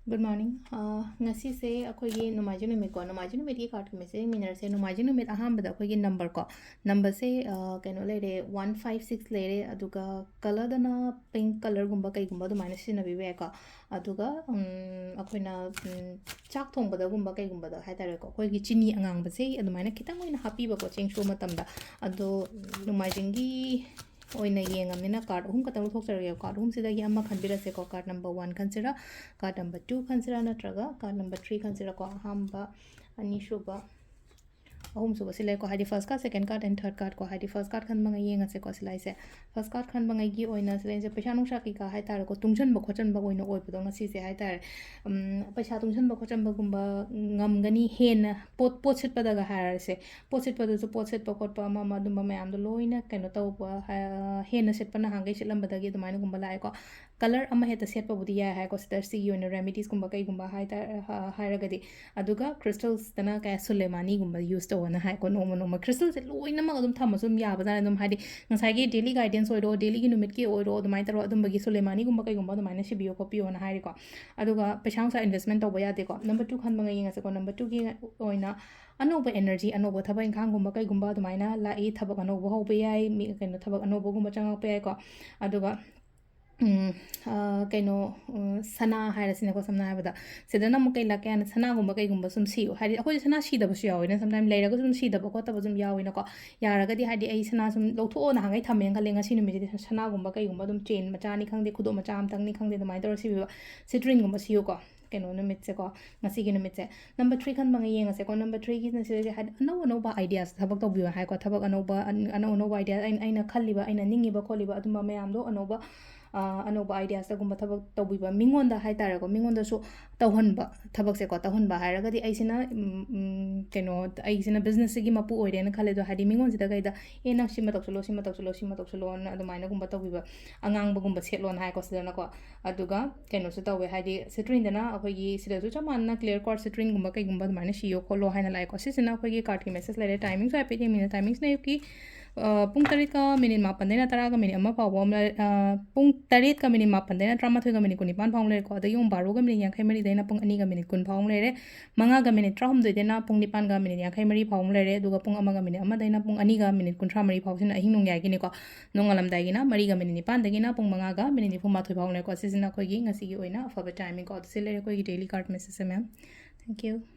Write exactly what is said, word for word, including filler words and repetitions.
Good morning. ꯑ, ꯉꯁꯤꯁꯦ ꯑꯩꯈꯣꯏꯒꯤ ꯅꯣꯡꯃꯥꯏꯖꯤꯡ ꯅꯨꯃꯤꯠꯀꯣ, ꯅꯣꯡꯃꯥꯏꯖꯤꯡ ꯅꯨꯃꯤꯠꯀꯤ card ꯀꯤ message ꯌꯦꯡꯃꯤꯟꯅꯔꯁꯦ꯫ ꯅꯣꯡꯃꯥꯏꯖꯤꯡ ꯅꯨꯃꯤꯠ ꯑꯍꯥꯟꯕꯗ ꯑꯩꯈꯣꯏꯒꯤ number ꯀꯣ, number ꯁꯦ, ꯑ, ꯀꯩꯅꯣ ꯂꯩꯔꯦ, one five six ꯂꯩꯔꯦ, ꯑꯗꯨꯒ colour ꯗꯅ pink colour ꯒꯨꯝꯕ ꯀꯩꯒꯨꯝꯕ ꯑꯗꯨꯃꯥꯏꯅ ꯁꯤꯖꯤꯟꯅꯕꯤꯕ ꯌꯥꯏꯀꯣ꯫ ꯑꯗꯨꯒ, ꯎꯝ, ꯑꯩꯈꯣꯏꯅ, ꯎꯝ, ꯆꯥꯛ ꯊꯣꯡꯕꯗꯒꯨꯝꯕ ꯀꯩꯒꯨꯝꯕꯗ ꯍꯥꯏ ꯇꯥꯔꯦꯀꯣ, ꯑꯩꯈꯣꯏꯒꯤ ꯆꯤꯅꯤ ꯑꯉꯥꯡꯕꯁꯦ ꯑꯗꯨꯃꯥꯏꯅ ꯈꯤꯇꯪ ꯑꯣꯏꯅ ꯍꯥꯞꯄꯤꯕꯀꯣ, ꯆꯦꯡ ꯁꯨꯕ ꯃꯇꯝꯗ꯫ ꯑꯗꯣ ꯅꯣꯡꯃꯥꯏꯖꯤꯡꯒꯤ ꯑꯣꯏꯅ ꯌꯦꯡꯉꯕꯅꯤꯅ card ꯑꯍꯨꯝ ꯈꯛꯇꯪ ꯂꯧꯊꯣꯛꯆꯔꯒꯦ꯫ Card ꯑꯍꯨꯝꯁꯤꯗꯒꯤ ꯑꯃ ꯈꯟꯕꯤꯔꯁꯦꯀꯣ꯫ Card number one ꯈꯟꯁꯤꯔꯥ, card number two ꯈꯟꯁꯤꯔꯥ, ꯅꯠꯇ꯭ꯔꯒ card number three ꯈꯟꯁꯤꯔꯥꯀꯣ? ꯑꯍꯥꯟꯕ, ꯑꯅꯤꯁꯨꯕ, ꯑꯍꯨꯝꯁꯨꯕ ꯁꯤ ꯂꯩꯀꯣ, ꯍꯥꯏꯗꯤ first card, second card and third card ꯀꯣ, ꯍꯥꯏꯗꯤ first card ꯈꯟꯕꯉꯩ ꯌꯦꯡꯉꯁꯦꯀꯣ꯫ ꯁꯤ ꯂꯥꯏꯁꯦ, first card ꯈꯟꯕꯉꯩꯒꯤ ꯑꯣꯏꯅ ꯁꯤ ꯂꯥꯏꯁꯦ ꯄꯩꯁꯥ ꯅꯨꯡꯁꯥ ꯀꯩꯀꯥ ꯍꯥꯏ ꯇꯥꯔꯦꯀꯣ, ꯇꯨꯡꯁꯟꯕ ꯈꯣꯠꯆꯟꯕ ꯑꯣꯏꯅ ꯑꯣꯏꯕꯗꯣ ꯉꯁꯤꯁꯦ ꯍꯥꯏ ꯇꯥꯔꯦ꯫ ꯎꯝ, ꯄꯩꯁꯥ ꯇꯨꯡꯁꯟꯕ ꯈꯣꯠꯆꯟꯕꯒꯨꯝꯕ ꯉꯝꯒꯅꯤ꯫ ꯍꯦꯟꯅ ꯄꯣꯠ, ꯄꯣꯠ ꯁꯤꯠꯄꯗꯒ ꯍꯥꯏꯔꯁꯦ, ꯄꯣꯠ ꯁꯤꯠꯄꯗꯁꯨ ꯄꯣꯠ ꯁꯤꯠꯄ ꯈꯣꯠꯄ ꯑꯃ ꯑꯃ ꯑꯗꯨꯝꯕ ꯃꯌꯥꯝꯗꯣ ꯂꯣꯏꯅ ꯀꯩꯅꯣ ꯇꯧꯕ, ꯍꯥ-, ꯍꯦꯟꯅ ꯁꯤꯠꯄ ꯅꯍꯥꯟꯈꯩ ꯁꯤꯠꯂꯝꯕꯗꯒꯤ ꯑꯗꯨꯃꯥꯏꯅꯒꯨꯝꯕ ꯂꯥꯛꯑꯦꯀꯣ꯫ Colour ꯑꯃ ꯍꯦꯛꯇ ꯁꯦꯠꯄꯕꯨꯗꯤ ꯌꯥꯏ ꯍꯥꯏꯀꯣ꯫ ꯁꯤꯗ ꯁꯤꯒꯤ ꯑꯣꯏꯅ remedies ꯀꯨꯝꯕ ꯀꯩꯒꯨꯝꯕ ꯍꯥꯏ ꯇꯥꯔ-, ꯍꯥ-, ꯍꯥꯏꯔꯒꯗꯤ, ꯑꯗꯨꯒ crystals ꯇꯅ ꯀꯌꯥ ꯁꯨꯂꯦꯃꯥꯅꯤꯒꯨꯝꯕ use ꯇꯧꯑꯣꯅ ꯍꯥꯏꯀꯣ꯫ ꯅꯣꯡꯃ ꯅꯣꯡꯃ crystal ꯁꯦ ꯂꯣꯏꯅꯃꯛ ꯑꯗꯨꯝ ꯊꯝꯃꯁꯨ ꯑꯗꯨꯝ ꯌꯥꯕꯖꯥꯠꯅꯤ꯫ ꯑꯗꯨꯝ ꯍꯥꯏꯗꯤ ꯉꯁꯥꯏꯒꯤ daily guidance ꯑꯣꯏꯔꯣ, daily ꯒꯤ ꯅꯨꯃꯤꯠꯀꯤ ꯑꯣꯏꯔꯣ, ꯑꯗꯨꯃꯥꯏꯅ ꯇꯧꯔꯣ, ꯑꯗꯨꯝꯕꯒꯤ ꯁꯨꯂꯦꯃꯥꯅꯤꯒꯨꯝꯕ ꯀꯩꯒꯨꯝꯕ ꯑꯗꯨꯃꯥꯏꯅ ꯁꯤꯕꯤꯌꯣ ꯈꯣꯠꯄꯤꯌꯣꯅ ꯍꯥꯏꯔꯦꯀꯣ꯫ ꯑꯗꯨꯒ ꯄꯩꯁꯥ ꯅꯨꯡꯁꯥ investment ꯇꯧꯕ ꯌꯥꯗꯦꯀꯣ꯫ Number two ꯈꯟꯕꯉꯩ ꯌꯦꯡꯉꯁꯦꯀꯣ꯫ Number two ꯒꯤ ꯑꯣꯏꯅ ꯑꯅꯧꯕ energy, ꯑꯅꯧꯕ ꯊꯕꯛ ꯏꯪꯈꯥꯡꯒꯨꯝꯕ ꯀꯩꯒꯨꯝꯕ ꯑꯗꯨꯃꯥꯏꯅ ꯂꯥꯛꯏ, ꯊꯕꯛ ꯑꯅꯧꯕ ꯍꯧꯕ ꯌꯥꯏ, ꯃꯤ, ꯀꯩꯅꯣ, ꯊꯕꯛ ꯑꯅꯧꯕꯒꯨꯝꯕ ꯆꯪꯉꯛꯄ ꯌꯥꯏꯀꯣ꯫ ꯑꯗꯨꯒ, ꯎꯝ, ꯑ, ꯀꯩꯅꯣ, ꯎꯝ, ꯁꯅꯥ ꯍꯥꯏꯔꯁꯤꯅꯦꯀꯣ, ꯁꯝꯅ ꯍꯥꯏꯔꯕꯗ, ꯁꯤꯗꯅ ꯑꯃꯨꯛ ꯀꯩ ꯂꯥꯛꯀꯦ ꯍꯥꯏꯅ ꯁꯅꯥꯒꯨꯝꯕ ꯀꯩꯒꯨꯝꯕ ꯁꯨꯝ ꯁꯤꯌꯨ꯫ ꯍꯥꯏꯗꯤ ꯑꯩꯈꯣꯏ ꯁꯅꯥ ꯁꯤꯗꯕꯁꯨ ꯌꯥꯎꯋꯤꯅ, sometimes ꯂꯩꯔꯒꯁꯨ ꯑꯗꯨꯝ ꯁꯤꯗꯕ ꯈꯣꯠꯇꯕꯁꯨ ꯑꯗꯨꯝ ꯌꯥꯎꯋꯤꯅꯀꯣ꯫ ꯌꯥꯔꯒꯗꯤ ꯍꯥꯏꯗꯤ ꯑꯩ ꯁꯅꯥ ꯁꯨꯝ ꯂꯧꯊꯣꯛꯑꯣ ꯅꯍꯥꯟꯈꯩ ꯊꯝꯃꯦꯅ ꯈꯜꯂꯦ, ꯉꯁꯤ ꯅꯨꯃꯤꯠꯁꯤꯗꯤ ꯁꯅꯥꯒꯨꯝꯕ ꯀꯩꯒꯨꯝꯕ ꯑꯗꯨꯝ chain ꯃꯆꯥꯅꯤ ꯈꯪꯗꯦ, ꯈꯨꯗꯣꯞ ꯃꯆꯥ ꯑꯃꯇꯪꯅꯤ ꯈꯪꯗꯦ, ꯑꯗꯨꯃꯥꯏꯅ ꯇꯧꯔ ꯁꯤꯕꯤꯕ꯫ Citrine ꯒꯨꯝꯕ ꯁꯤꯌꯨꯀꯣ, ꯀꯩꯅꯣ ꯅꯨꯃꯤꯠꯁꯦꯀꯣ, ꯉꯁꯤꯒꯤ ꯅꯨꯃꯤꯠꯁꯦ꯫ Number three ꯈꯟꯕꯉꯩ ꯌꯦꯡꯉꯁꯦꯀꯣ꯫ Number three ꯒꯤꯁꯤꯅ ꯁꯤꯗꯩꯁꯦ ꯍꯥꯏꯗꯤ ꯑꯅꯧ ꯑꯅꯧꯕ ideas ꯊꯕꯛ ꯇꯧꯕꯤꯌꯣ ꯍꯥꯏꯀꯣ꯫ ꯊꯕꯛ ꯑꯅꯧꯕ, ꯑꯟ-, ꯑꯅꯧ ꯑꯅꯧꯕ idea, ꯑꯩꯅ, ꯑꯩꯅ ꯈꯜꯂꯤꯕ, ꯑꯩꯅ ꯅꯤꯡꯉꯤꯕ ꯈꯣꯠꯂꯤꯕ ꯑꯗꯨꯝꯕ ꯃꯌꯥꯝꯗꯣ ꯑꯅꯧꯕ, ꯑ, ꯑꯅꯧꯕ ideas ꯇꯒꯨꯝꯕ ꯊꯕꯛ ꯇꯧꯕꯤꯕ꯫ ꯃꯤꯉꯣꯟꯗ ꯍꯥꯏ ꯇꯥꯔꯦꯀꯣ, ꯃꯤꯉꯣꯟꯗꯁꯨ ꯇꯧꯍꯟꯕ ꯊꯕꯛꯁꯦꯀꯣ꯫ ꯇꯧꯍꯟꯕ ꯍꯥꯏꯔꯒꯗꯤ ꯑꯩꯁꯤꯅ, ꯎꯝ, ꯎꯝ, ꯀꯩꯅꯣ, ꯑꯩꯁꯤꯅ business ꯁꯤꯒꯤ ꯃꯄꯨ ꯑꯣꯏꯔꯦꯅ ꯈꯜꯂꯦ꯫ ꯑꯗꯣ ꯍꯥꯏꯗꯤ ꯃꯤꯉꯣꯟꯁꯤꯗ ꯀꯩꯗ, "ꯑꯦ, ꯅꯪ ꯁꯤꯃ ꯇꯧꯁꯜꯂꯣ, ꯁꯤꯃ ꯇꯧꯁꯜꯂꯣ, ꯁꯤꯃ ꯇꯧꯁꯜꯂꯣꯅ" ꯑꯗꯨꯃꯥꯏꯅꯒꯨꯝꯕ ꯇꯧꯕꯤꯕ꯫ ꯑꯉꯥꯡꯕꯒꯨꯝꯕ ꯁꯦꯠꯂꯣꯅ ꯍꯥꯏꯀꯣ ꯁꯤꯗꯅꯀꯣ꯫ ꯑꯗꯨꯒ ꯀꯩꯅꯣꯁꯨ ꯇꯧꯋꯦ, ꯍꯥꯏꯗꯤ citrine ꯗꯅ ꯑꯩꯈꯣꯏꯒꯤ ꯁꯤꯗꯁꯨ ꯆꯞ ꯃꯥꯟꯅꯅ clear quartz citrine ꯒꯨꯝꯕ ꯀꯩꯒꯨꯝꯕ ꯑꯗꯨꯃꯥꯏꯅ ꯁꯤꯌꯣ ꯈꯣꯠꯂꯣ ꯍꯥꯏꯅ ꯂꯥꯛꯑꯦꯀꯣ꯫ ꯁꯤꯁꯤꯅ ꯑꯩꯈꯣꯏꯒꯤ card ꯀꯤ message ꯂꯩꯔꯦ꯫ Timing ꯁꯨ ꯍꯥꯏꯐꯦꯠ ꯌꯦꯡꯃꯤꯟꯅ꯫ Timing ꯁꯤꯅ ꯑꯌꯨꯛꯀꯤ ꯑ, ꯄꯨꯡ ꯇꯔꯦꯠꯀ ꯃꯤꯅꯤꯠ ꯃꯥꯄꯟꯗꯩꯅ ꯇꯔꯥꯒ ꯃꯤꯅꯤꯠ ꯑꯃ ꯐꯥꯎꯕ ꯑꯃ ꯂꯩ-, ꯑ, ꯄꯨꯡ ꯇꯔꯦꯠꯀ ꯃꯤꯅꯤꯠ ꯃꯥꯄꯟꯗꯩꯅ ꯇꯔꯥꯃꯥꯊꯣꯏꯒ ꯃꯤꯅꯤꯠ ꯀꯨꯟꯅꯤꯄꯥꯟ ꯐꯥꯎ ꯑꯃ ꯂꯩꯔꯦꯀꯣ꯫ ꯑꯗꯒꯤ ꯑꯃꯨꯛ ꯕꯥꯔꯣꯒ ꯃꯤꯅꯤꯠ ꯌꯥꯡꯈꯩ ꯃꯔꯤꯗꯩꯅ ꯄꯨꯡ ꯑꯅꯤꯒ ꯃꯤꯅꯤꯠ ꯀꯨꯟ ꯐꯥꯎ ꯑꯃ ꯂꯩꯔꯦ꯫ ꯃꯉꯥꯒ ꯃꯤꯅꯤꯠ ꯇꯔꯥꯍꯨꯝꯗꯣꯏꯗꯩꯅ ꯄꯨꯡ ꯅꯤꯄꯥꯟꯒ ꯃꯤꯅꯤꯠ ꯌꯥꯡꯈꯩ ꯃꯔꯤ ꯐꯥꯎ ꯑꯃ ꯂꯩꯔꯦ꯫ ꯑꯗꯨꯒ ꯄꯨꯡ ꯑꯃꯒ ꯃꯤꯅꯤꯠ ꯑꯃꯗꯩꯅ ꯄꯨꯡ ꯑꯅꯤꯒ ꯃꯤꯅꯤꯠ ꯀꯨꯟꯊ꯭ꯔꯥ ꯃꯔꯤ ꯐꯥꯎꯁꯤꯅ ꯑꯍꯤꯡ ꯅꯣꯡꯌꯥꯏꯒꯤꯅꯤꯀꯣ꯫ ꯅꯣꯡꯉꯥꯜꯂꯝꯗꯥꯏꯒꯤꯅ ꯃꯔꯤꯒ ꯃꯤꯅꯤꯠ ꯅꯤꯄꯥꯟꯗꯒꯤꯅ ꯄꯨꯡ ꯃꯉꯥꯒ ꯃꯤꯅꯤꯠ ꯅꯤꯐꯨ ꯃꯥꯊꯣꯏ ꯐꯥꯎ ꯂꯩꯔꯦꯀꯣ꯫ ꯁꯤꯁꯤꯅ ꯑꯩꯈꯣꯏꯒꯤ ꯉꯁꯤꯒꯤ ꯑꯣꯏꯅ ꯑꯐꯕ timing ꯀꯣ꯫ ꯑꯗꯨ ꯁꯤ ꯂꯩꯔꯦ ꯑꯩꯈꯣꯏꯒꯤ daily card message say, ma'am꯫ Thank you꯫